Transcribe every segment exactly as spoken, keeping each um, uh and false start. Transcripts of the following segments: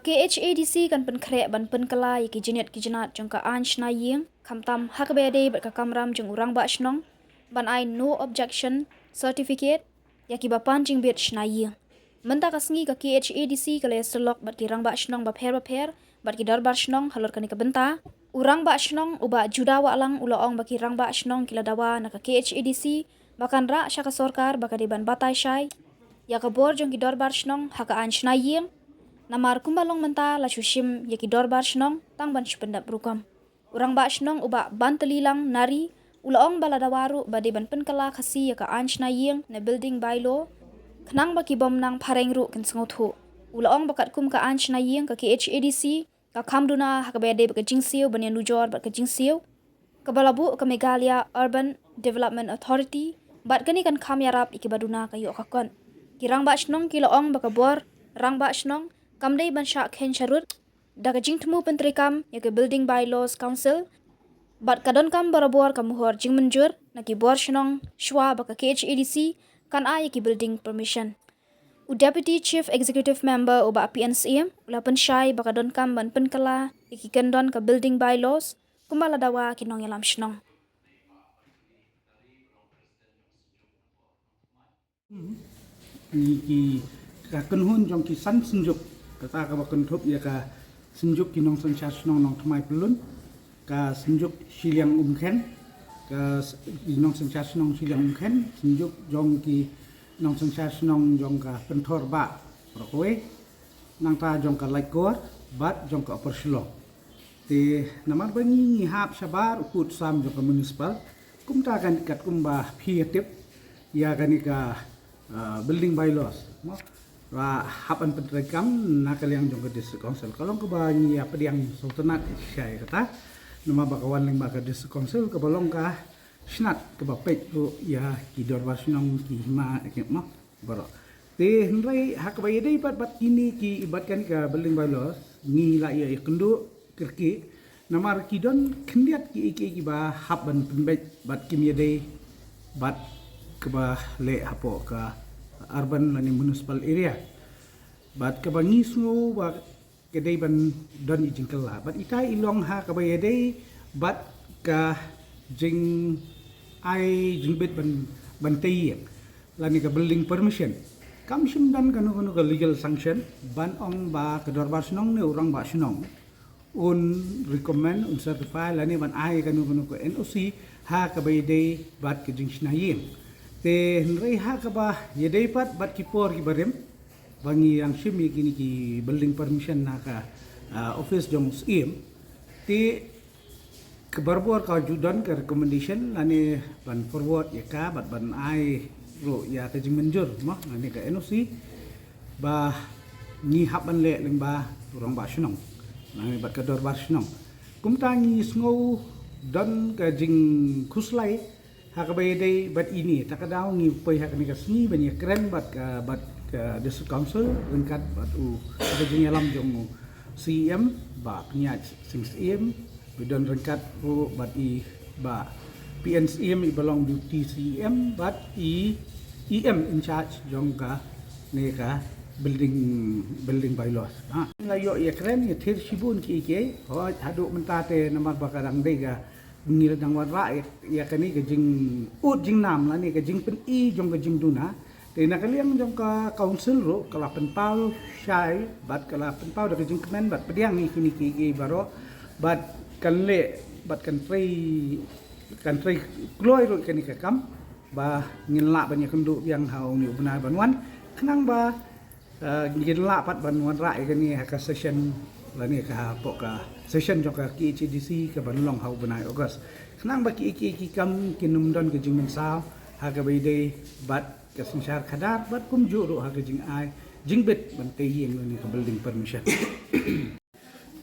K H A D C kan pynkhreh ban pynkylla ïa ki jingit ki jingit jong ka aiñ shna ïing, khamtam ha kaba ïadei bad ka kamram jong u rangbah shnong ban ai no objection certificate ïa kiba pan jingbit shna ïing. Mynta ka sngi ka K H A D C ka la ïasyllok bad ki rangbah shnong bapher bapher bad ki dorbar shnong halor kane ka bynta. U rangbah shnong u Bah Juda Wahlang u la ong ba ki rangbah shnong ki la dawa na ka K H A D C ba kan rah sha ka sorkar ba ka dei ban batai shai ïa ka bor jong ki dorbar shnong ha ka aiñ shna ïing. Namar kumba long mynta la shu shim ïa ki dorbar shnong tang ban shu pyndep rukom. U rangbah shnong u Bah Bantalilang Nari u la ong ba la dawa ruh ba dei ban pynkylla Khasi ïa ka aiñ shna ïing ne building bylaw, khnang ba ki bym nang phareng ruh kin sngewthuh. U la ong ba katkum ka aiñ shna ïing ka K H A D C ka kham duna ha kaba ïadei bad ka jingsiew ban ïanujor bad ka jingsiew kaba la buh ka Meghalaya Urban Development Authority, bad kane kan kham ïarap ïa kiba duna ka ïoh ka kot. Ki rangbah shnong ki la ong ba ka bor rangbah shnong kam dei ban shah kheiñ sharud da ka jingthmu pyntreikam ïa ka Building Bylaws Council, bad ka donkam barabor ka mohor jingmynjur na ki bor shnong shuwa ba ka K H A D C kan ai ïa ki building permission. U Deputy Chief Executive Member u Bah P N Syiem u la pynshai ba ka donkam ban pynkylla ïa ki kyndon ka building bylaws kumba la dawa ki nongïalam shnong. Ni ki ka kynhun jong ki san synjuk, kata kaba kynthup ïa ka synjuk ki nongsynshar shnong Nongthymmai Pyllun, ka synjuk Shiliang Umkhen, ka s- ki nongsynshar shnong Shiliang Umkhen, synjuk jong ki nongsynshar shnong jong ka Pynthor Bah Rockaway, nangta jong ka Laitkor bad jong ka Upper Shillong. Te namar ba ngi ngi hap shabar u pud sam jong ka municipal, kumta kan katkum ba phi tip ïa kane ka building bylaws mo, ba hap ban pyntreikam na ka liang jong ka district council. Ka long kaba ngi ïa pdiang sngewtynnat shai kata, namar ba ka wan lyngba ka district council kaba long ka shnat kaba peit ruh ïa ki dorbar shnong, ki hima, ki mo baroh. Te hynrei ha kaba ïadei bad bad kine ki bad kane ka building bylaws, ngi la ïa ïakynduh kyrkieh namar ki don khyndiat kiei kiei kiba hap ban pynbeit bad kim ïadei bad kaba leh hapoh ka urban lane municipal area. Bad kaba ngi sngew ba ka dei ban don i jingkylla bad ita i long ha kaba ïadei bad ka jingai jingbit ban ban tei ïing lane ka building permission. Kam shym don kano kano ka legal sanction ban ong ba ka dorbar shnong ne u rangbah shnong un recommend, un certify lane ban ai kano kano ka N O C ha kaba ïadei bad ka jingshna ïing. Te hynrei ha kaba ïadei pat bad ki por kiba rim ba ngi ïa shim ïa kine ki building permission na ka office jong u Syiem, te ka barabor ka ju don ka recommendation lane ban forward ïa ka bad ban ai ruh ïa ka jingmynjur mo lane ka N O C ba ngi hap ban leh lyngba u rangbah shnong lane bad ka dorbar shnong. Kumta ngi sngew don ka jingkhuslai ha kaba ïadei bad ine, ta ka daw ngi poi ha kane ka sngi ban ïakren bad ka bad ka district council ryngkat bad u ka jingïalam jong u C E M Bah Pynïaid Sing Syiem, ba don ryngkat ruh bad i Bah P N Syiem iba long deputy C E M bad i E M in charge jong kane ka building building bylaws. Ha la ïoh ïakren ïathir shibun kiei kiei, hooid haduh mynta te namar ba ka dang dei ka ngi la dang wanrah ïa kane ka jingud jingnam lane ka jingpyni jong ka jingduna. Te na ka liang jong ka council ruh ka la pynpaw shai bad ka la pynpaw da ka jingkmen bad pdiang ïa kine kiei kiei baroh bad kan leh bad kan trei kan trei kloi ruh kane ka kam ba ngin lah ban ïakynduh biang ha une u bnai ban wan khnang ba ngin lah pat ban wanrah ïa kane ha ka session lane ka hapoh ka session jong ka K H A D C ka ban long ha u bnai August. Khnang ba kiei kiei ki kam kin ym don ka jingmynsaw ha kaba ïadei bad ka synshar khadar bad kumjuh ruh ha ka jingai jingbit ban tei ïing lane ka building permission.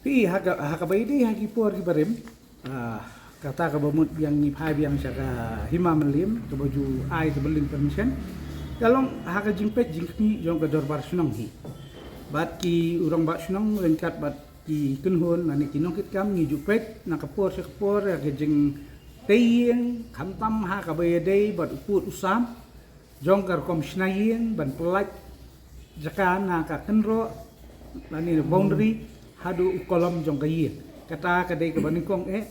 Phi ha ka ha kaba ïadei ha ki por kiba rim, kata kaba mut biang ngi phai biang sha ka hima Mylliem kaba ju ai ka building permission. Ka long ha ka jingpeit jingkhmih jong ka dorbar shnong hi bad ki u rangbah shnong ryngkat bad ki kynhun lane ki nongkitkam ngi ju peit na ka por sha ka por ïa ka jingtei ïing khamtam ha kaba ïadei bad u pud u sam jong ka rukom shna ïing ban pyllait jaka na ka kynroh lane na boundary haduh u kolom jong ka ïing. Kata ka dei kaba nyngkong eh.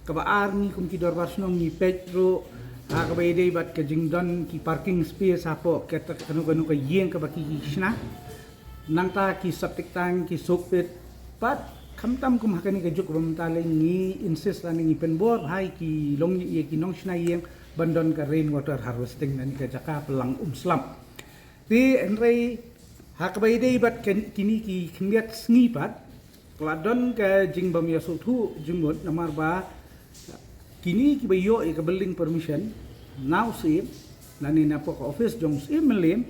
Kaba ar, ngi kum ki dorbar shnong ngi peit ruh ha kaba ïadei bad ka jingdon ki parking space hapoh kata kano kano ka ïing kaba ki ki shna. Nangta ki septic tank, ki soak pit. Bad khamtam kum ha kane ka juk ba mynta lei ngi insist lane ngi pynbor ha ki long ïa ki nongshna ïing ban don ka rain water harvesting lane ka jaka pynlang um slap. Te hynrei ha kaba ïadei bad kine ki khyndiat sngi pat ka la don ka jingbym ïasngewthuh jingmut namar ba kine kiba ïoh ïa ka building permission na u Syiem lane napoh ka office jong u Syiem Mylliem,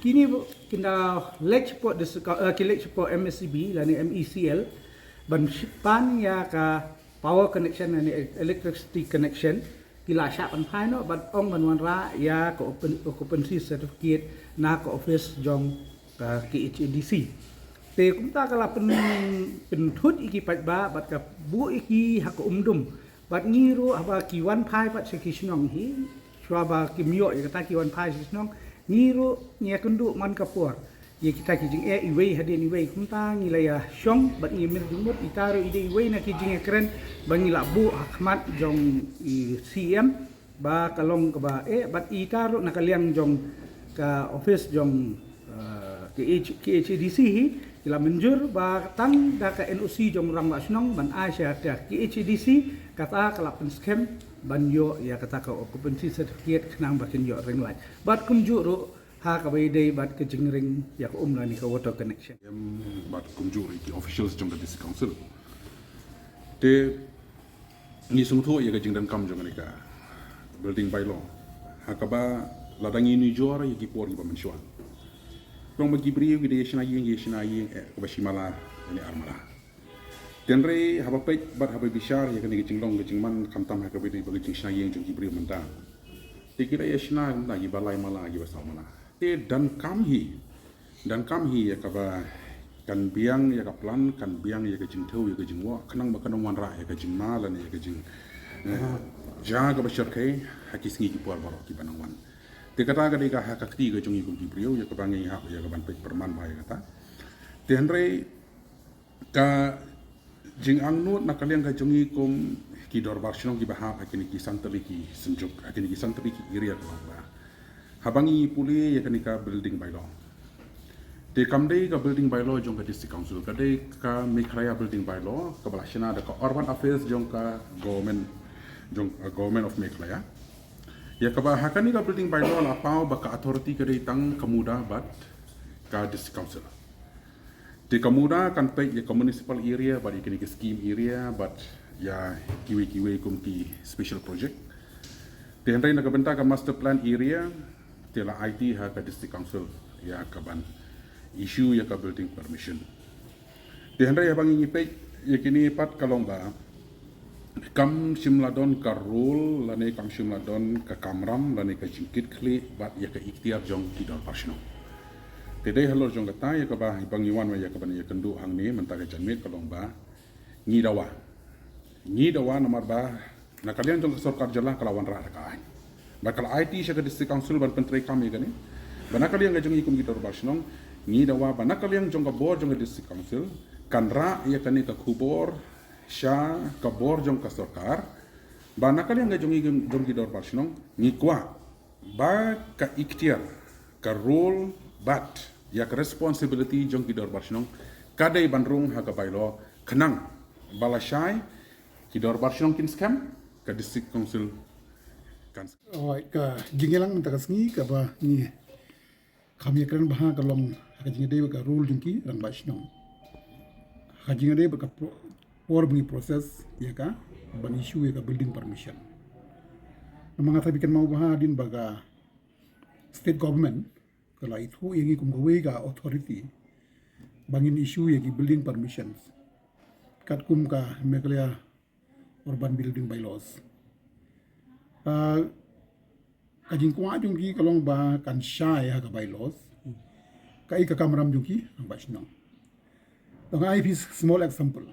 kine kin da leit shapoh district, eh, ki leit shapoh M E C B lane M E C L ban pan ïa ka power connection lane electricity connection. Ki la shah pynphai noh bad ong ban wanrah ïa ka occupancy certificate na ka office jong ka K H A D C. Te kumta ka la pynthut ïa ki paidbah bad ka buh ïa ki ha ka umdum. Bad ngi ruh haba ki wan phai pat sha ki shnong hi, shuwa ba kim ïoh ïa kata ki wan phai sha ki shnong, ngi ruh ngi ïakynduh man ka por ïa kita ki jingeh iwei hadien iwei. Kumta ngi la ïashong bad ngi mynjur jingmut, ita ruh i dei iwei na ki jingïakren ba ngi la buh ha khmat jong i C M ba ka long kaba eh, bad ita ruh na ka liang jong ka office jong, eh, K H, K H A D C hi ki la mynjur ba tang da ka N O C jong u rangbah shnong ban ai sha ka K H A D C, kata ka la pynskhem ban ïoh ïa kata ka occupancy certificate khnang ba kin ïoh ring light. Bad kumjuh ruh ha kaba ïadei bad ka jingring ïa ka um lane ka water connection. Em, bad kumjuh ruh ïa ki officials jong ka District Council. Te ngi sngewthuh ïa ka jingdonkam jong kane ka building bylaw ha kaba lada ngi nujor ïa ki por kiba mynshuwa, long ba ki briew ki dei ïa shna ïing, ïa shna ïing eh kaba shi mala lane ar mala. Te hynrei haba peit bad haba bishar ïa kane ka jinglong ka jingman khamtam ha kaba ïadei bad ka jingshna ïing jong ki briew mynta, te ki la ïa shna mynta kiba lai mala, kiba saw mala. Te donkam hi, donkam hi ïa kaba kan biang ïa ka plan, kan biang ïa ka jingthew, ïa ka jingwah khnang ba kan ym wanrah ïa ka jingma lane ïa ka jing, eh, jia kaba shyrkhei ha ki sngi ki por baroh kiba nang wan. Te kata ka dei ka ha ka kti ka jong ngi kum ki briew ïa kaba ngi hap ïa kaban peit pyrman bha ïa kata. Te hynrei ka jingangnud na ka liang ka jong ngi kum ki dorbar shnong kiba hap ha kine ki san tylli ki synjuk, ha kine ki san tylli ki area ka long ba haba ngi pule ïa kane ka building bylaw, te kam dei ka building bylaw jong ka District Council, ka dei ka Meghalaya Building Bylaw kaba la shna da ka Urban Affairs jong ka government, jong, uh, Government of Meghalaya. Ïa kaba ha kane ka building bylaw la paw ba ka authority ka dei tang ka MUDA bad ka District Council. Te ka MUDA kan peit ïa ka municipal area bad ïa kine ki scheme area bad ïa kiwei kiwei kum ki special project. Te hynrei na ka bynta ka master plan area te la aiti ha ka District Council ïa kaban issue ïa ka building permission. Te hynrei haba ngi peit ïa kine pat ka long ba kam shym la don ka role lane kam shym la don ka kamram lane ka jingkitkhlieh bad ïa ka iktiar jong ki dorbar shnong. Te dei halor jong kata ïa kaba haba ngi wan ïa kaban ïakynduh hangne mynta ka janmiet ka long ba ngi dawa, ngi dawa namar ba na ka liang jong ka sorkar jylla ka la wanrah da ka aiñ. Bad ka la aiti sha ka District Council ban pyntreikam ïa kane. Bad na ka liang ka jong ngi kum ki dorbar shnong ngi dawa ba na ka liang jong ka bor jong ka District Council kan rah ïa kane ka khubor sha ka bor jong ka sorkar. Bad na ka liang ka jong ngi jong ki dorbar shnong ngi kwah ba ka iktiar, ka role bad ïa ka responsibility jong ki dorbar shnong ka dei ban rung ha ka bylaw khnang ba lashai ki dorbar shnong kin skhem, ka District Council kan skhem. Alright, ka jingïalang mynta ka sngi kaba ngi kham ïakren bha ka long ha ka jingïadei bad ka role jong ki rangbah shnong ha ka jingïadei bad ka pro-, por ba ngi process ïa ka ban issue ïa ka building permission. Namar nga tharai phi kynmaw bha hadien ba ka state government ka la ithuh ïa ngi kum kawei ka authority ba ngin issue ïa ki building permissions katkum ka Meghalaya Urban Building Bylaws. Ah, ka jingkwah jong ki ka long ba kan shai ha ka bylaws kaei ka kamram jong ki rangbah shnong. To nga ai phi small example.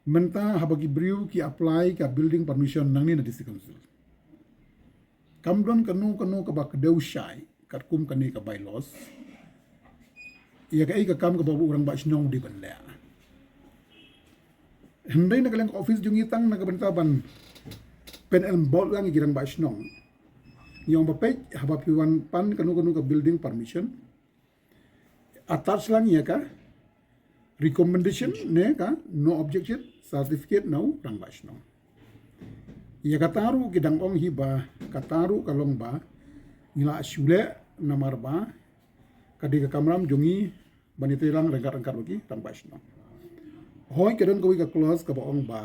Mynta haba ki briew ki apply ka building permission nangne na District Council, kam don kano kano kaba kdew shai katkum kane ka bylaws. ïa kaei ka kam kaba u rangbah shnong u dei ban leh. Hynrei na ka liang ka office jong ngi tang na ka bynta ban pynbor lang ïa ki rangbah shnong. Ngi ong ba peit haba phi wan pan kano kano ka building permission, attach lang ïa ka recommendation ne ka no objection certificate na u rangbah shnong. Ïa kata ruh ki dang ong hi ba kata ruh ka long ba ngi la shu leh namar ba ka dei ka kamram jong ngi ban ïatreilang ryngkat ryngkat bad ki rangbah shnong. Hooid ka don kawei ka clause kaba ong ba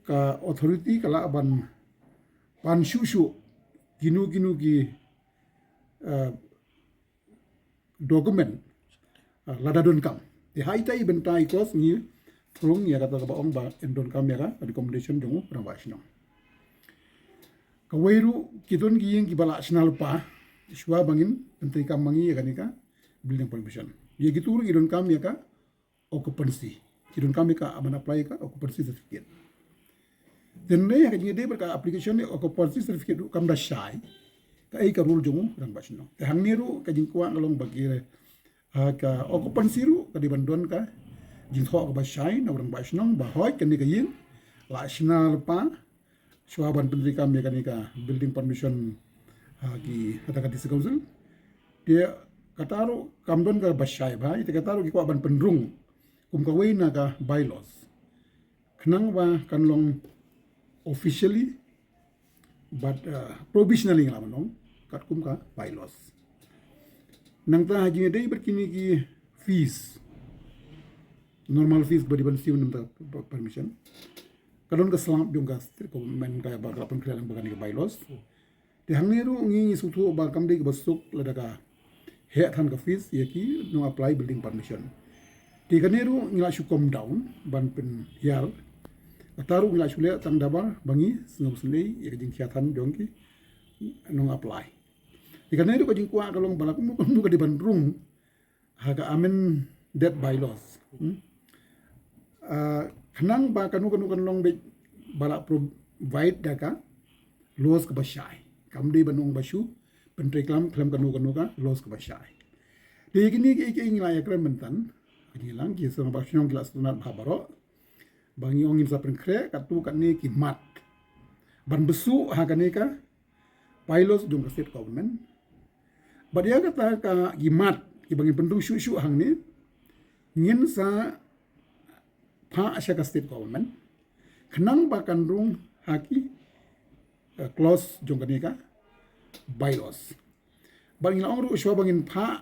ka authority ka lah ban pan shuh shuh kino kino ki, eh, document, eh, lada donkam. Te ha ita i bynta i clause ngi pynrung ïa kata kaba ong ba yn donkam ïa ka recommendation jong u rangbah shnong. Kawei ruh ki don ki ïing kiba la shna lypa shuwa ba ngin pyntreikam ma ngi ïa kane ka building permission. Ïa kito ruh ki donkam ïa ka occupancy. Ki donkam ïa ka ban apply ka occupancy certificate. Te hynrei ha ka jingïadei bad ka application ne occupancy certificate ruh kam da shai kaei ka rule jong u rangbah shnong. Te hangne ruh ka jingkwah ka long ba ki, ha ka occupancy ruh ka dei ban don ka jingthoh kaba shai na u rangbah shnong ba hooid kane ka ïing la shna lypa shuwa ban pyntreikam ïa kane ka building permission, ha ki, ha ka district council. Te kata ruh kam don kaba shai bha, te kata ruh ki kwah ban pynrung kum kawei na ka bylaws. Khnang ba kan long officially bad, uh, provisionally ngi lah ban ong katkum ka bylaws. Nangta ha jingïadei bad kine ki fees, normal fees ba dei ban siew na ka permission, ka don ka slap jong ka state government kaba ka la pynkhreh lang bad kane ka bylaws. Te hangne ruh ngi ngi sngewthuh ba kam dei kaba suk lada ka heh than ka fees ïa ki nong apply building permission. Te kane ruh ngi la shu come down ban pynhiar. Kata ruh ngi la shu leh tang da ba ngi sngewsynei ïa ka jingkhia than jong ki nong apply. Te kane ruh ka jingkwah ka long ba la kumno kumno ka dei ban rung ha ka amended bylaws. Hmm? Ah, khnang ba kano kano kan long beit ba la provide da ka laws kaba shai. Kam dei ban ong ba shu pyntreiklam khlem kano kano ka laws kaba shai. Te kine ki, ki ngi la ïakren mynta. Kine lang ki sngewbha shnong ki la sngewtynnat bha baroh. Ba ngi ong ngin sa pynkhreh katto katne ki mat ban bsuh ha kane ka bylaws jong ka state government. Bad ïa kata ka ki mat kiba ngin pynrung shuh shuh hangne ngin sa phah sha ka state government khnang ba kan rung ha ki, eh, clause jong kane ka bylaws. Bad ngi la ong ruh shuwa ba ngin phah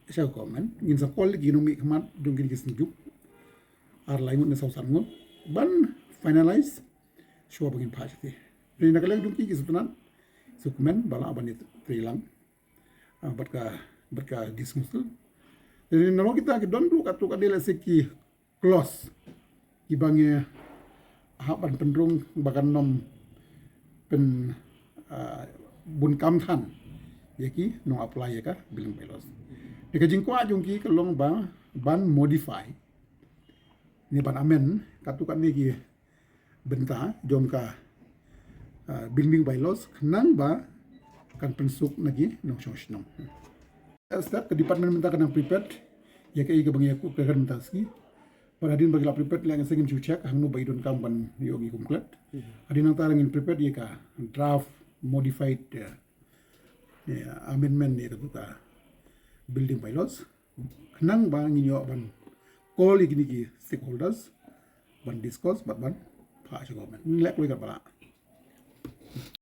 sha ka government ngin sa call ki nongmihkhmat jong kine ki synjuk ar lai ngut ne saw san ngut ban finalize shuwa ba ngin phah shatei. Te na ka liang jong ki ki sngewtynnat sngewkmen ba lah ban ïatreilang, ah, bad ka, bad ka district council. Te nalor kita ki don ruh katto katne lehse ki clause kiba ngi hap ban pynrung ba kan nym pyn, ah, bun kam than ïa ki nong apply ïa ka building bylaws. Te ka jingkwah jong ki ka long ba ban modify ne ban amend katto katne ki bynta jong ka, ah, building bylaws khnang ba kan pynsuk na ki nongshong shnong. Step ka department mynta ka dang prepared ïa kaei kaba ngi ïakren mynta ka sngi. Bad hadien ba ki la prepared leh ngi sa ngin shu check hangno ba i donkam ban ïoh ngi kum klet. Hadien nangta ngin prepared ïa ka draft modified, eh, ïa, amendment ïa ka building bylaws. Khnang ba ngin ïoh ban call ïa kine ki stakeholders ban discuss bad ban phah sha government. Ngin leh kawei katba lah.